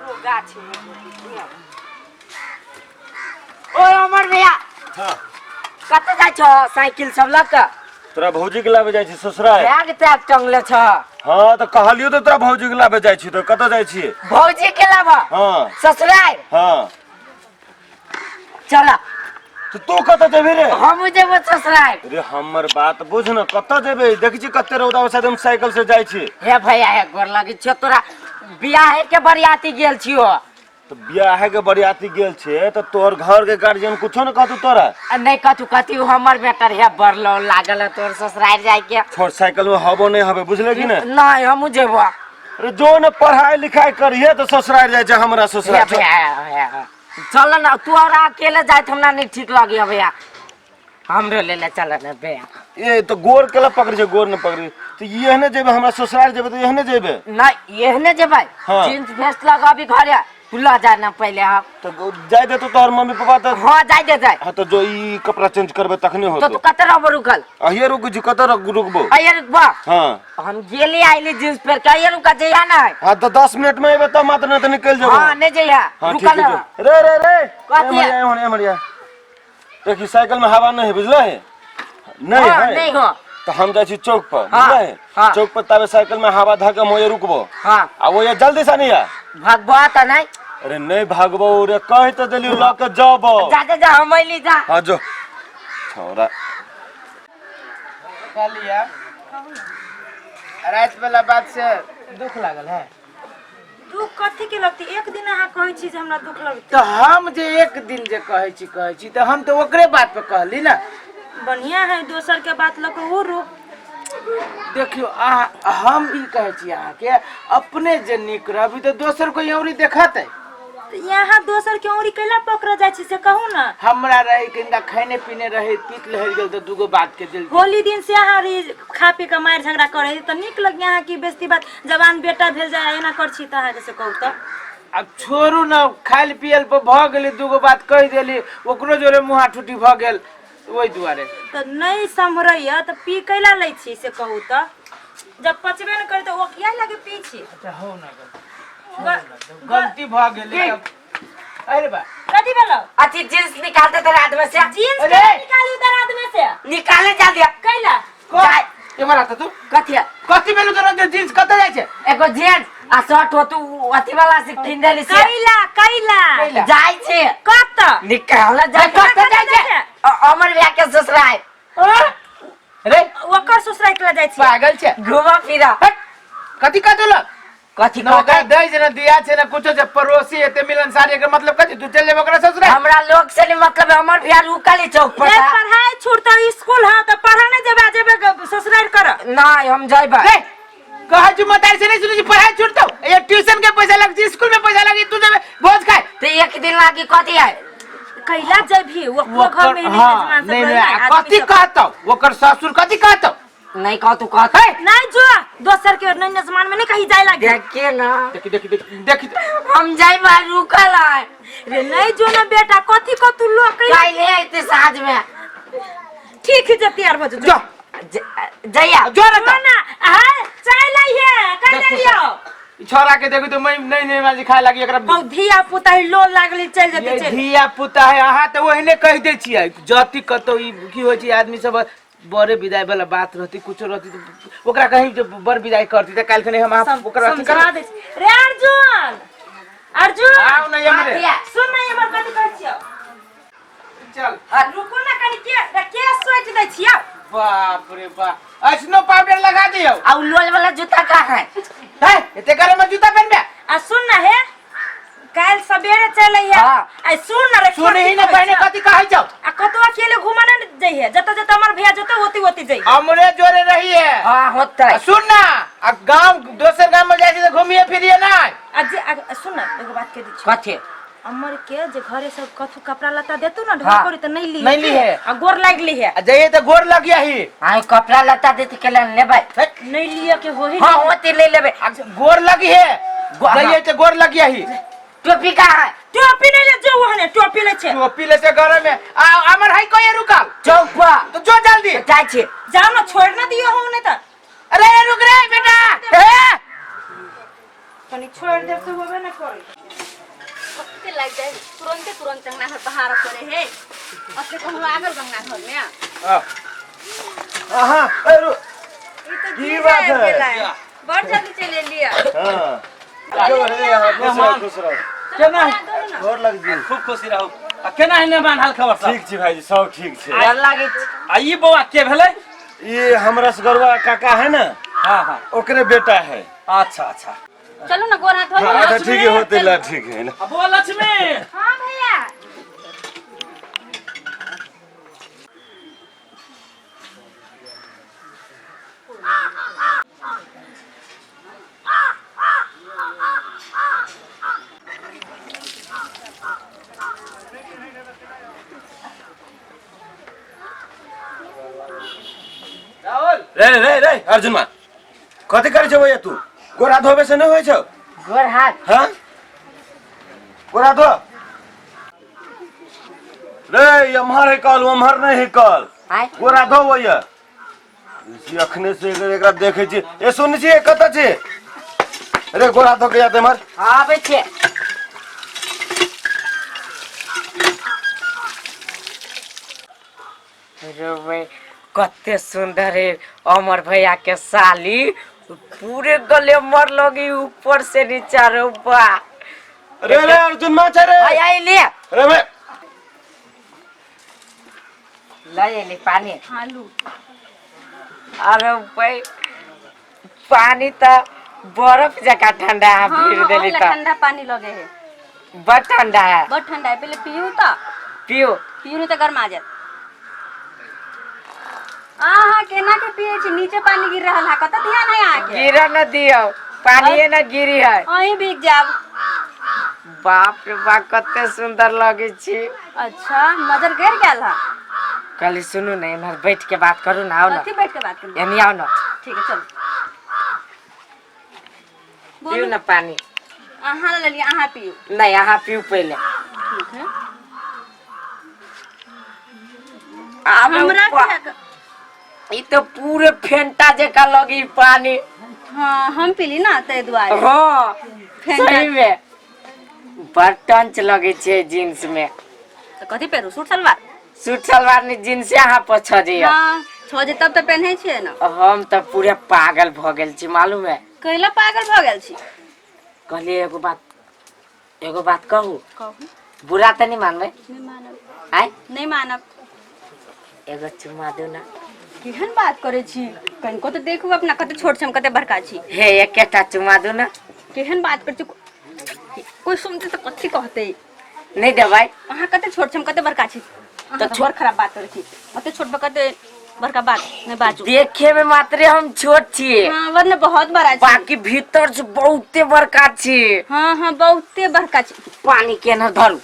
ककरो गाछ नहि रोपी। ओ अमर भैया। हाँ। कतऽ जाइ छह साइकिल सब लऽ कऽ? तोरा भौजी के लाबे जाइ छी ससुराल। बैग तैग टंगले छह? हाँ, तऽ कहलियौ तऽ तोरा भौजी के लाबे जाइ छी, तऽ कतऽ जाइ छी? भौजी के लाबऽ? हाँ। ससुराल? हाँ। चल। तऽ तू कतऽ जेबही रे? हमहूँ जेबो ससुराल। रे हमर बात बुझ न, कतऽ जेबे? देखै छी कते रौदा में शायद हम साइकिल से जाइ छी। हे भैया, हे गोर लगै छियौ तोरा, बियाहे के बरियाती गेल छियौ। तऽ बियाहे के बरियाती गेल छे तऽ तोहर घर के गार्जियन कुछो न कहतौ तोरा? आ नहीं कथू कथी हमर बेटर हे बरलो लागल है तोर ससुराल जाय के। छोड़, साइकिल में हबो नहीं हबे, बुझले कि ने? नहीं, हमहूँ जेबो। अरे जो ने पढ़ाई लिखाई करिहे तऽ ससुराल जाइ छै हमरा हे ससुराल। भैया, हे, हे। चल ना, तू और अकेले जाइत हमरा नहीं ठीक लगी भैया, हमरो ले ले चल ना भैया। ए तो गोर केला पकड़े छै, गोर ने पकड़े तऽ एहने जेबे, हमरा ससुराल जेबे तऽ एहने जेबे। नहीं, एहने जेबै। हाँ। जींस भेस्ट लगा अभी घरे, तू ल जा ना पहले हम। तऽ जाय देतो तोहर मम्मी पापा तऽ? हाँ, जाय दे जाय। हाँ, तऽ जो ई कपड़ा चेंज करबे तखने तो होतो। तू कते रहबो रुकल? अहिए रुक छी, कतऽ रुकबो? अहिए रुकबो। हाँ। हम गेली आइली जींस पहिर के, अहिए रुका जइया ना। हाँ, तऽ 10 मिनट में एबे तऽ मात्र, नहीं तऽ निकल जेबो। हाँ, नहीं जइया। हाँ, ठीक रुकल है, रह। जो। रे रे रे। कथी है? एमहर एमहर एमहर देखी, साइकिल में हवा नहीं है, बुझले है? नहीं हाँ, है। नहीं हो। तो हम जाइ छी चौक पर। हाँ, बुझले है? हाँ। चौक पर ताबे साइकिल में हवा धके हम ओये रुकबो। हाँ। आ ओये जल्दी से नहीं आ। भगबो तऽ नहीं। अरे नहीं भागबो रे, कह तो देली ल के जाबो। जा जा जा, हम अइली जा। हाँ जो छोरा। कहलियै राति वाला बात से दुख लागल है? दुख कथी के लगती? एक दिन अहाँ कहै छी जे हमरा दुख लगती। तऽ हम जे एक दिन जे कहै छी तऽ हम तऽ ओकरे बात पर कहली ना। बढ़िया है, दोसर के बात लऽ कऽ उड़ू। देखियौ अहाँ, हम ई कहै छी अहाँके, अपने जे नीक रहबी तऽ दोसर कोई औरी देखतै? तऽ यहाँ दोसर के औरी कैला पकड़ जाइ छी से कहू ना। हमरा रहे कि इनका खैने पीने रहे, पीत लहर गेल तऽ दूगो बात के दिल। होली दिन से अहाँ खा पी के मारि झगड़ा करे तऽ नीक लगे अहाँ की बेस्ती बात? जवान बेटा भेल जाय एना कर छी तऽ अहाँके से कहू तऽ। आब छोड़ू ने, खायल पियल पर भऽ गेलै, दूगो बात कहि देली, ओकरो जोरे मुँहा ठुटी भऽ गेल, ओहि दुआरे। तऽ नहि सम्हरैया तऽ पी कैला लै छी से कहू तऽ? जब पचबे नहि करै तऽ ओ किया लगे पी छी? अच्छा हो ना, गलती भऽ गेलै तब। अरे बा। कथी भेलौ? अथी जींस निकालते तेरे हाथ में से। जींस अरे! के निकाली उधर आदमी से? निकाले जा दिया। कैला? जाय। एम्हर आता तू। कथी है? कथी भेलौ तोरा जे जींस कतऽ जाइ छै? एगो जींस आ शर्ट हो तू अथी वाला से किन देली से। कैला कैला? कैला? जाय छे। कत? निकाल जाय। कतऽ जाइ छै? अमर भैया के ससुराल। रे। ओकर ससुराल केला जाइ छी? पागल छै। घुमा फिरा। हट, कथी कह देलक? कथी? न ओकरा दै छै न दिया छै न कुछो छै, पड़ोसी एते मिलनसार, एकर मतलब कथी? तू चल जेबे ओकरा ससुराल? हमरा लोग से नहीं मतलब है, अमर भैया रुकल है चौक पर। रे पढ़ाई छूटतो, स्कूल है तऽ पढ़ा नहीं जेबे, जेबे ससुराल कर। नहीं, हम जइबै। रे कहै छी मतारी से नहीं सुनै छी, पढ़ाई छूटतो, ये ट्यूशन के पैसा लग छै, स्कूल में पैसा लगी, तू जेबे भोज खाए? तो एक दिन लागी कथी है? कैला जेबही? ओकरो घर में हाँ, मेजबान सब नहीं रहै नहीं ने, आ, आदमी कथी सब। कहतौ ओकर ससुर, कथी कहतौ? नहीं कह तू कह। हे। नहीं जो, दोसर के नहीं मेजबान में नहीं कहीं जाए लागे। देखे ना। देखी देखी देखी देखी। हम जइबै, रुकल है। रे नहीं जो ना बेटा, कथी को तू लोग कैला? काल्हि अयते साँझ में। ठीक है, जे तैयार भऽ जो। जो। जइया। जो रे। जो ना, हाँ चाय लाइए कह देलियो। ई छोरा के देखू तो मैं नहीं नहीं माजी खाए लागी एकरा। हौ धिया पुता ही लोल लागली, चल जेतै। ये चल। धिया पुता है, अहाँ तऽ ओहने कहि दै छियै जति कतौ। ई की होइ छै, आदमी सब बड़े विदाई वाला बात रहती, कुछो रहती तऽ ओकरा कहीं जे बड़ विदाई करती तऽ काल्हि खनी हम अहाँ ओकरा अथी समझा करब। दै छी। रे अर्जुन, अर्जुन। आउ ने एम्हरे। कथी है? सुन ना एमहर, कथी कहै छियौ? चल। रुकू ना कनी, के रे के सोचि दै छियौ? बाप रे बाप, ऐसनो पाउडर लगा दियौ। आ उ लोल वाला जूता कहाँ है? है एते गरम में जूता पहनबे? आ सुन ना हे, काल्हि सवेरे चल अइहे। हाँ। आ सुन ना रे। सुन ही ना पहने, कथी कहै छौ? आ कतौ अकेले घूमऽ ने जइहे, जतऽ जतऽ हमर भैया जतऽ ओती ओती जइहे। हमरे जोरे रही है। हाँ, होतै। आ सुन ना, आ गांव दोसर गांव में जाइ छी तऽ घूमिए फिरिए ना। आ जे आ सुन ना, एगो बात कह दै छियौ। कथी? अमर के जे घरे सब कथू कपड़ा लत्ता देतू ना ढोल हाँ। करी तऽ नहीं ली। नहीं लीहे। आ गोर लागि लीहे। आ जइए तऽ गोर लगिया ही। हाँ, कपड़ा लत्ता देती के लेबै। नहीं लिए के होही। हाँ, होती ले लेबै। आ गोर लगी है। जइए तऽ गोर लगिया ही। टोपी कहाँ है? टोपी नहीं ले जो, ओहने टोपी ले छे। टोपी ले से घर में आ अमर है कोई रुकल? चौक पर। तो जो जल्दी। जाइ छी। जाओ ना, छोड़ ना दियो हम नहीं तऽ। अरे रुक रे बेटा, ए! कनी छोड़ि देब तऽ होबे ने करै। कते लागि जाए तुरंते तुरंत अंगना घर बहार करे हे अते कहूँ आगल अंगना घर में। आ, अहाँ ए रु ई तऽ की जीजा बात आबि है? गेलै। बड़ जल्दी चलि एलियै। हाँ जो हे यहाँ, खुश रहो खुश रहो। केना गोर लग जी। खूब खुशी रहू। आ केना है मेहमान, हाल खबर सब? ठीक छी भाईजी, सब ठीक छै। डर लागै छै। आ ई बौआ के भेलै? ये हमरा सगरवा काका है ना, हाँ हाँ, ओकरे बेटा है। अच्छा अच्छा, चलू ना, गोर हाथ धो। हाँ, अच्छा ठीक है, होते ला ठीक है ना। आ बौआ लक्ष्मी। हाँ भैया। रे रे रे अर्जुन मा, कथी करै छौ भैया तू? गोर हाथ धोबे से नहि होइ छौ? गोर हाथ? हाँ, गोर हाथ धो रे। एम्हर है कल, ओम्हर नहीं है कल। आय। गोर हाथ धो भैया। ई अखने से एकरा देखै छी। ए सुन छी, कतऽ छी रे? गोर हाथ धो के जाते एम्हर। आबै छै। रे भाई, कते सुंदर है अमर भैया के साली, पूरे गले मर लगी ऊपर से नीचा। रे बा। रे रे अर्जुन मा छै रे। आई आई ले। रे मैं ले ले पानी। हाँ लू। अरे भाई, पानी त बर्फ जका ठंडा है। हाँ। भीड़ हाँ, देली। ओहिला त ठंडा पानी लगे है। बड़ ठंडा है। बड़ ठंडा है, पहले पीऊ तो। पियो। पीऊ नहीं तो गर्म आ जात। अहाँ केना के पिए छी? नीचे पानी गिर रहल है, कत ध्यान है अहाँ के? गिरा न दियो, पानी न गिरी है। अहीं भीग जाब। बाप रे बाप, कते सुंदर लगे छी। अच्छा, नजर गिर गेल है। कहली सुनू ने, इधर बैठ के बात करू ना, आओ ना। कथी बैठ के बात करू? एनी आओ ना। ठीक है, चलो। पियो। बोलू। ना पानी। अहाँ ले लिअ, अहाँ पियू। नहीं, अहाँ पियो पहले। ठीक है। अरे हमरा ई तो पूरे फेंटा जका लगी पानी। हाँ, हम पीली ना ताहि दुआरे। हाँ। फेंटा। सही में बड़ टंच लगे छै जींस में। तऽ कथी पहिरू, सूट सलवार? सूट सलवार ने, जींस अहाँ पर छजैया। हाँ, छो जे तब तऽ पहिनै छियै ने। हम तऽ पूरे पागल भऽ गेल छी, मालूम है? कैला पागल भऽ गेल छी? कहलियै एगो बात, एगो बात कहू? कहू। बुरा तऽ नहीं मानबै? नहि मानब। आय? नहि मानब। एगो चुम्मा दू ना। केहन बात करै छी? कनिको तऽ देखू अपना, कते छोट छी हम, कते बड़का छी। हे, एकेटा चुम्मा दू ना। केहन बात करै छी? कोइ सुनतै तऽ कथी कहतै? नहीं देबै? अहाँ कते छोट छी, हम कते बड़का छी। अहाँ तऽ तऽ बड़ खराब बात करै छी। ओते छोट पर कते बड़का बात नहि बाजू। देखे में मात्रे हम छोट छियै। हाँ, वरना बहुत बड़ा छी। बाकी भीतर से बहुते बड़का छी। हाँ हाँ, बहुते बड़का छी। पानी केना धरू?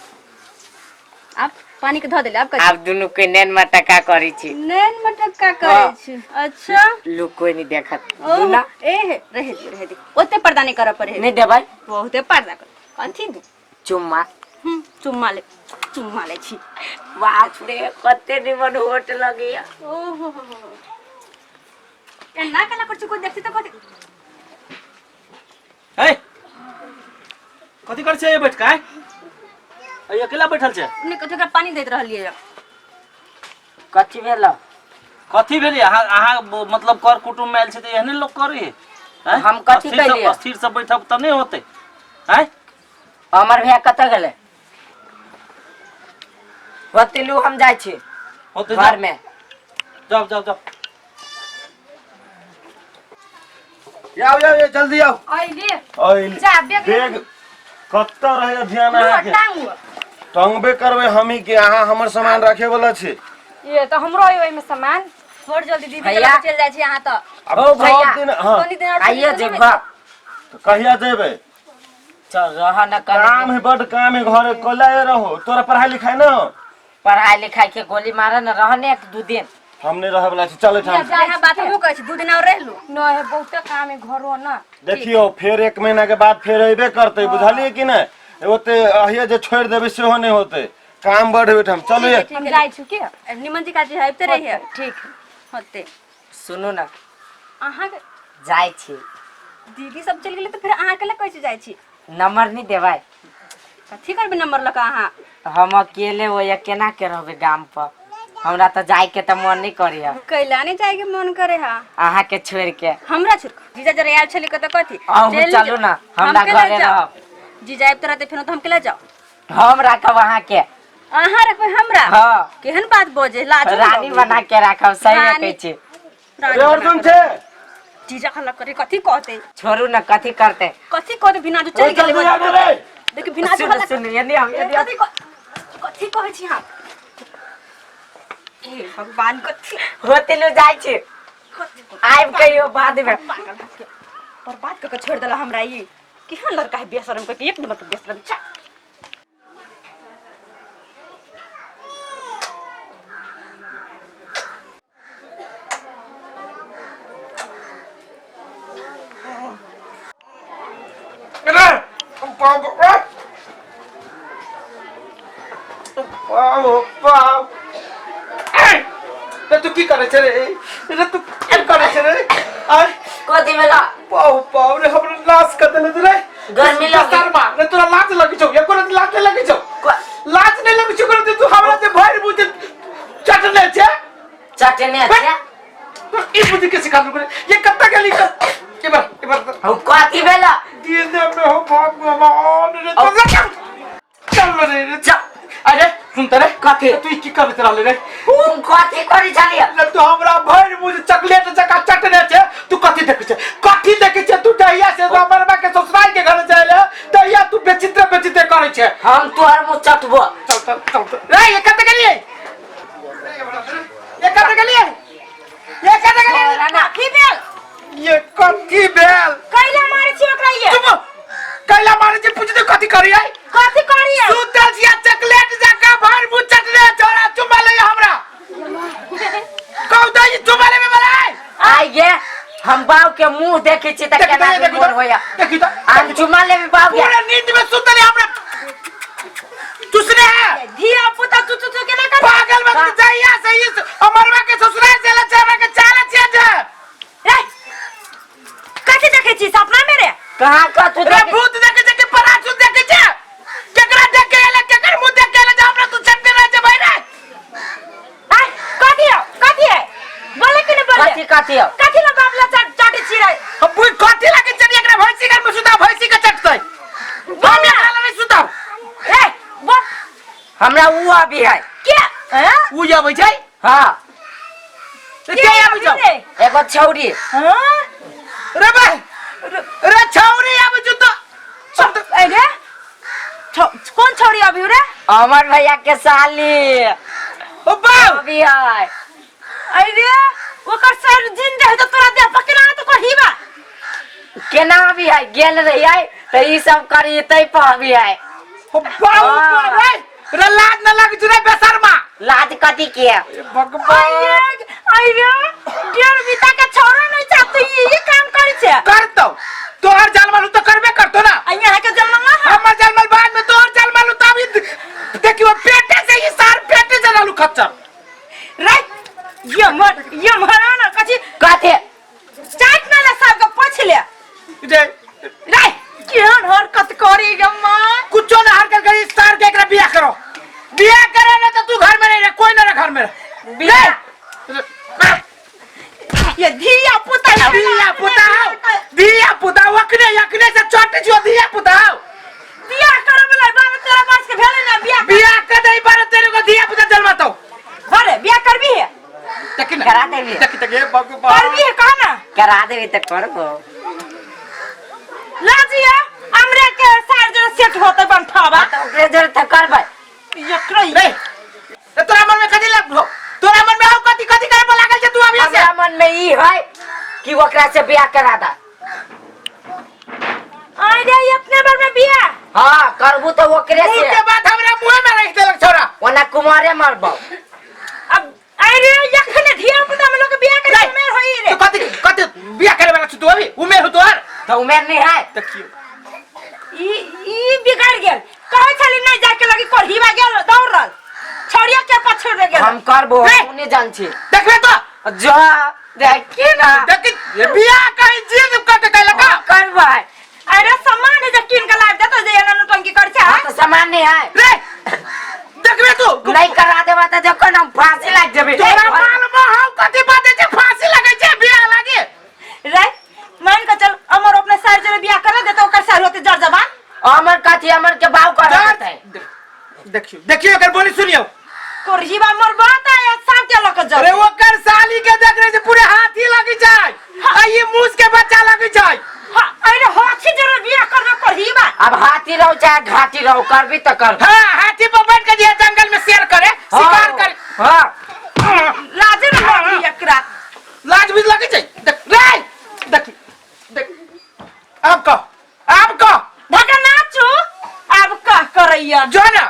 आब पानी के धऽ देले, आब कथी? आब दुनू के नैन मटका करै छी। नैन मटक्का करै छी? अच्छा। लोग कोई नहीं देखत। ओ दू ना। ए हे, रहे दियौ रहे दियौ, ओते पर्दा नहीं करऽ पड़े। नहीं देबै? बहुते पर्दा कर, कथी दू? चुम्मा। चुम्मा ले, चुम्मा ले छी। बाप रे, कते निमन होट लगैया। ओ हो हो हो, एना केना कर छी? कोइ देखतै तऽ कथी? ए कथी करै छै बैठ के? आय अकेला बैठल छै? अपने कथी, ओकरा पानी दैत रहलियै। कथी भेल? कथी भेलै? अहाँ अहाँ मतलब कर कुटुम्ब में आयल छै तऽ एहने लोक करी आँय? हम कथी अस्थिर से- कैलियै? अस्थिर से बैठब तऽ नहि होतै आँय? अमर भैया कतऽ गेलै? बतेलू, हम जाइ छी होतै। घर में। जाओ जाओ जाओ। आओ आओ, ये जल्दी आओ। अइली। ओइ। जा बैग। बैग कतऽ रहै ध्यान अहाँके? टांगू। टंगबे करबै हमी के अहाँ हमर सामान रखे वाला छी? ये तऽ हमरो है ओहिमे सामान। छोड़, जल्दी दीदी। भैया। चल जाइ छी अहाँ तऽ। आब ओ भैया। सब दिन हाँ। कनी दिन आओर। आइए जेब। तऽ कहिया जेबै? चल रह न काम कनी। है, बड काम है घरे, कला रहो। तोरा पढ़ाई लिखाई ना हो? पढ़ाई लिखाई के गोली मारे न, रहने एक दू दिन। हम नहीं रहे वाला छी, चल एठाम। यहाँ बात हमहूँ कहै छी, दू दिन आओर रह लू। न है, बहुते काम है घरो न। देखियो, फेर एक महीना के बाद फेर अयबे करते, बुझलियै कि नहि? ओते अहिए जे छोड़ि देबै सेहो नहि होते, काम बड है ओहिठाम। चलू ये। हम जाइ छी के। निमन जी काजी आबिते रहिए। ठीक है। होते। सुनू न। अहाँके जाइ छी। दीदी सब चलि गेलै तऽ फेर अहाँ केला कहै छी जाइ छी? नंबर नहीं देबै? कथी करबै नंबर लऽ कऽ अहाँ? हम अकेले होइए, केना के रहबै गाम पर? हमरा तऽ जाय के तऽ मन नहीं करिय। कैला नहीं जाए के मन करे हा? अहाँ के छोड़ के। हमरा छोड़ के? जीजा जरा आयल छलै कतऽ कथी? अहूँ चलि चलू ना, हमरा हम केला घरे जाउ? रहब। जीजा आबि तऽ रहतै फेनो, तऽ हम केला जाउ? हम राखब अहाँ के। अहाँ रखबै हमरा? हाँ। केहन बात बजे, लाज नहि रानी लगै? बना के राखब, सही में रानी- कहै छी। रानी रे बना अर्जुन के छे। जीजा हल्ला करे, कथी कहते? छोड़ू ना, कथी करते? कथी कहते? बिना जो चलि ए, गेलै। जल्दी आने रे। देखि बिना जो सुन हल्ला सुन, यदि हम यदि कथी कथी कहै छी अहाँ? हे भगवान, कथी होते लो जाइ छी, कथी आबि कहियो बाद में। पागल हके बर्बाद कऽ के छोड़ि देला हमरा। ई केहन लड़का है बेशरम के, एक नंबर के बेशरम छा। रे बाप रे बाप बाप, ए रे तू की करे छे रे? रे तू की करे छे रे? आय कथी भेला? बाप बाप रे, हमरा लाश कर देले रे। गर्मी लगी। शर्मा रे, तोरा लाज लगी छौ? एको रात लाज नहीं लगी छौ? लाज नहीं लगी छौ करे? तू हमरा से भरि मुँह चटने छे। चटने छै? तो ई बुद्धि के सिखा देलको रे? ये कत्ता गेली? एबर एबर। हौ, कथी भेला? दिन में हो भगवान रे, चल चल रे रे चल। अरे सुन त रे। कथी? तू ई की करैत रहले रे? हम कथी करै छलियै? रे तू हमरा भरि मुँह चॉकलेट जकाँ चटने छे। तू कथी देखै छे? कथी देखै छे तू? दहिया से हमर के ससुराल के घर जाय तहिया तू बेचित्र बेचित्र करै छे। हम तोहर मुँह चटबो। चल चल चल चल रे। ये कत्ते गेलियै? ये कत्ते गेलियै? ये कत्ते गेलियै? ना। की भेल? ये कथी भेल? कैला मारै छी ओकरा ये? चुप। कैला मारे छी पूछते कथी करियै? कथी करियै? सुतल छियै, चॉकलेट जकाँ भरि मुँह चटने छोरा चुमा लैया हमरा। कहू तऽ ई चुमा लेबे बला है? आइ गे, हम बाऊ के मुंह देखै छी तऽ देखी केना तऽ, देखी मोन तऽ, होइया। देखी तऽ। हम चुमा लेबी बाऊ के? पूरा नींद में सुतल है हमरा चुसने है। धिया पुता चु चु चु केना कर? पागल बन जाइया से इस अमरवा के ससुराल से लचावा के चाला चेंज है। रे कथी देखै छी सपना में रे? कहाँ कथू रे देखै? भूत देखे छै कि परासू देखे छै? केकरा देख के एले? केकर मुंह देख के एले जे हमरा तू चटने रह जेबै रे? आय कथी हो? कथी है? बोले कि नहीं बोले? कथी कथी हो? कथी ला बाप ला चाट चाटे छी रे? हम बुझ कथी लागे छै एकरा भैंसी घर में सुता, भैंसी के चटतै। हम एकरा लगे सुताब। ए बोल। हमरा ऊ अभी है। के हैं? उ आबै छै? हाँ। के आबै छौ? रे? एगो छौरी। हाँ? रे बे रे, छौरी आबै छौ तो सब तो ए रे कौन छौरी अभी रे? अमर भैया के साली। ओ बाप अभी है। अरे ओकर सर जिंदा है तो तोरा देह पर केना तो कहिबा? केना अभी है? गेल रहियै तऽ ई सब करी तै पर अभी है। ओ बाप हाँ। रे रे, लाज न लागे छौ रे बेशर्मा? लाज कथी के? भगवान। अरे डेढ़ बीता के छौरा नहीं चाहते ये काम करै छै। करतौ, तोहर जन्मल तो करबे करतो ना। आ यहाँ के जन्म ना है। हमर जन्मल बाद में, तोहर जन्मल तो अभी देखियो पेटे से ही सार पेटे से लालू खच्चर। रे ये मर ये मरा ना कथी? कथी? चाट ना ले सब के पोछ ले। रे रे केहन हरकत करी गे माँ? कुछो ना हरकत करी। सार के एकरा बियाह करो, बियाह करो ना तो तू घर में नहीं रह, कोई ना रह घर में रह। बियाह? ये धिया पुता धिया पुता हो, धिया पुता अखने अखने से चोट छियो धिया पुता हो। बियाह करे वाला 12 13 वर्ष के भेलै ना बियाह। बियाह कर दे, 12 13 को धिया पुता जन्मातो। अरे बियाह करबी है? देखी ना। करा देबी। देखी देखी, हे भगवान। करबी है कह ना? करा देबी तऽ करबो। लाजिया हमरे के सार जरा सेट होते बनठावा। तऽ ओकरे जोरे तऽ करबै। एकरा रे रे, तोरा मन में कथी लगलो? तोरा मन में आउ कथी कथी करे पर लागल छै तू अभी से? हमरा मन में ई है कि ओकरा से बियाह करा दा। अरे इतने बार में बियाह? हाँ, करबू तऽ ओकरे मुंह से। के बात हमरा मुंह में रख देलक छोरा। ओना कुमारे मरबौ। अब अरे यखने धिया पुता में लोग बियाह करे उमेर होई रे। तू कथी कथी बियाह करे वाला छु तू? अभी उमेर हो तोहर? तऽ उमेर नहीं है। देखियो ई ई बिगड़ गेल। कहै छली नहीं जाके लगी कोढ़ीबा गेल दौड़ल छौड़िया के पाछू रे गेल। हम करबो। रे। हम नहीं जान छी। देखबे तो। जा देखी ना। देखी ये बियाह कहीं जीत कट कैलक। करबै। अरे सामान जे कीन के लाब देतो जे एना नौटंकी कर छै। हाँ, तो सामान नहीं है। रे देखबे तू नहीं करा देबा तऽ देखो ना हम फांसी लाग जेबै। तोरा माल में हम कथी बात छै फांसी लगै छै बियाह लागे। रे मान के चल अमर अपने सार जरे बियाह कर देतो ओकर सार होते जर जवान। अमर कथी अमर के बाऊ कर देतै। देखियो देखियो एकर बोली सुनियो। कोरहीबा मोर बात आया साफ के लक जर। अरे ओकर साली के देख रहे छै पूरे हाथी लगै छै आ ई मूस के बच्चा लगै छै। हाँ, अरे हाथी जरे बियाह करबे कोरहीबा। अब हाथी रहो चाहे घाटी रहो करबी तो कर। हाँ हाथी पर बैठ के जे जंगल में शेर करे शिकार करे। हाँ लाजे न लगी एकरा। लाज भी लगै छै। देख रे देख देख अब कह अब कह धक्का नाचू अब कह करैया। जो ना